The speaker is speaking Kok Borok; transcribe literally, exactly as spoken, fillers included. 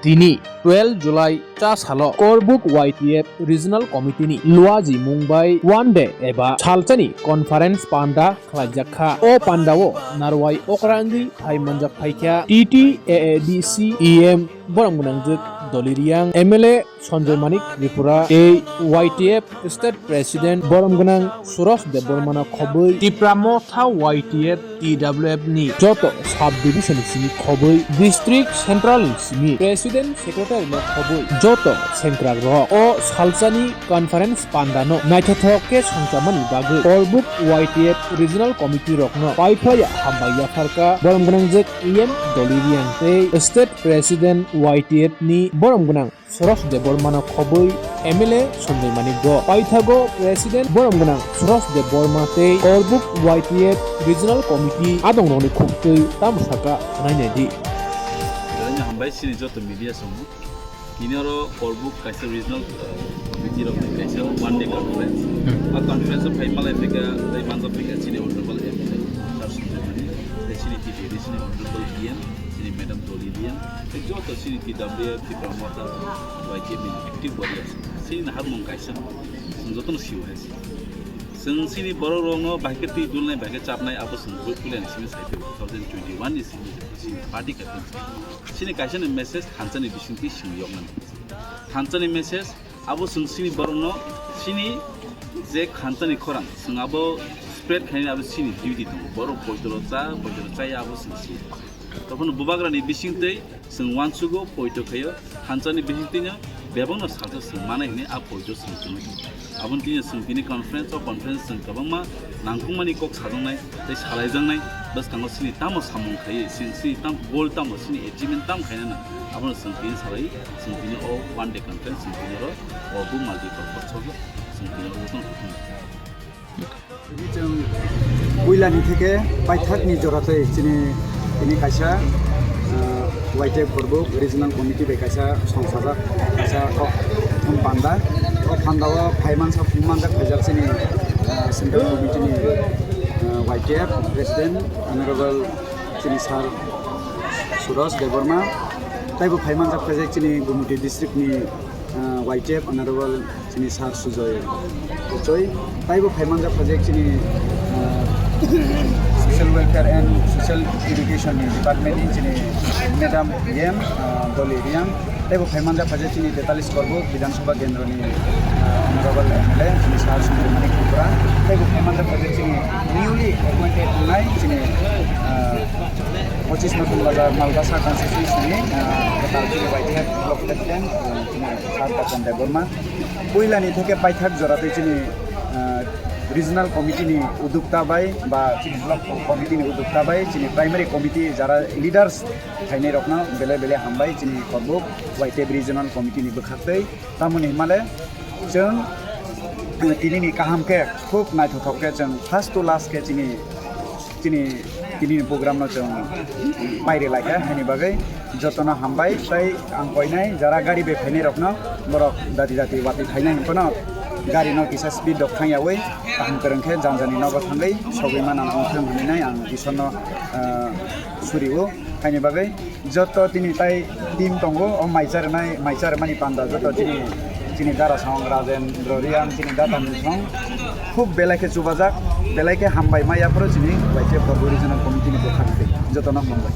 Tini twelve July cha salo Korbuk Y T F Regional Committee ni luaji mung bai one day eba salchani conference panda khlaijak kha. O pandao narwai okra wngwi phai manjak phaikha T T A A D C E M borom gwnangjwk Doli Riang, M L A Sanjoy Manik Tripura tei Y T F State President borom gwnang Suros Debbarmano khobwi Tipra Motha Y T F T W F ni joto sub division ni simi khobwi district central ni simi president secretary no khobwi joto sengkrak rok o salsani conference panda no naithothok khe songchamani bagwi Korbuk Y T F regional committee rok no paiphlaiya hambai yapharkha borom gwnangjwk E M Doli Riang tei state president Y T F ni borom gwnang Suros Debbarmano khobwi M L A Sanjoy Manik bo. Paithago President borom gwnang Suros Debbarma tei Korbuk Y T F Regional Committee adongrokni khuktwi tamo sakha khwnai naidi. Belai no hambai chini joto media songno. Tini oro Korbuk kaisa regional, uh, committee rokni kaisa one day conference. Hmm. A conference o phai malai phaikha, tei manjak phaikha chini honorable M L A Sir Sanjoy Manik, tei chini T T A D C ni honorable E M, chini Madam Doli Riang, tei joto chini T W F, Tipra Motha, Y T F ni active warriors. Chini naharmung kaisa, chwng jotono sio hai se. Chwng chini borok rokno bahai khe twi dulnai, bahai khe chapnai, abo chwng bwtwi laini simi sai phai two thousand twenty-one ni simi chini party kha. Chini kaisa ni message thansa ni bisingtwi simi yoknani. Thansa ni message abo chwng chini borok no chini je thansa ni khorang chwng abo spread khainani abo chini duty tongo. Borok poito rok cha, poito rok chaya abo chwng si. Tokhono bubagra ni bisingtwi chwng uansugo poito khaio, thansa ni bisingtwi no bebak no salsa chwng manai hwnwi a poito chwng tongwi. Aboni tini chwng tini conference o conference chwng kwbangma nangkukmani kok sajaknai tei salaijaknai bwskango chini tamo samung khaiwi chwng chini tam goal tamo chini achievement tam khainani abono chwng tini salai chwng tini o one day conference chwng tini oro o buma di kok kok chwng tini oro jotono hukumu. Chwng puilani theke paithakni jora tei chini, tini kaisa, ah, Y T F Korbuk Regional Committee bai kaisa songsajak, kaisa kok thum panda. O panda o phai mansa, phung manjak phaijak chini, ah, Central Committee ni, ah, Y T F President Honorable chini Sir Suros Debbarma. Taibo phai manjak phaijak chini Gumoti District ni, ah, Y T F Honorable chini Sir Sujoy Kochoi, taibo phai manjak phaijak chini, ah, Social Welfare and Social Education ni Department ni chini Madam E M, ah, Doli Riang, taibo phai manjak phaijak chini tetalis Korbuk Bidhan Sabha Kendro ni, ah, Honorable M L A chini Sir Sanjoy Manik Tripura, taibo phai manjak phaijak chini newly appointed wngnai chini, ah, pochisno Tunglaja Malbasa constituency ni, ah, kwtal chini Y T F block president, ah, chini Sir Tapan Debbarma. Puilani theke paithak jora tei chini, ah, regional committee ni udukta bai ba chini block committee ni udukta bai chini primary committee jara leaders khainai rokno belai belai hambai chini Korbuk Y T F regional committee ni bwkhaktwi. Tamoni himale chwng, eh, tini ni kaham khe khub naithothok khe chwng first to last khe chini, chini, tini ni program no chwng pairi laikha, haini bagwi jotono hambai. Tei ang koinai jara gari bai phainai rokno borok dati dati watwi phainai hwnkheno gari no kisa speed rok thangyawi kaham kwrwng khe jani jani nogo thangwi sogwi manna nang thung hwnwi ang Isor no, eh, suri o. Haini bagwi joto tini tai team tongo, o mai cha rwnai, mai cha rwmani panda joto chini, chini Dara Song, Rajendra Riang, chini Data Nungsong khub belai khe chubajak, belai khe hambai ma yaphuru chini Y T F Korbuk Regional Committee ni bwkhak twi jotono hambai.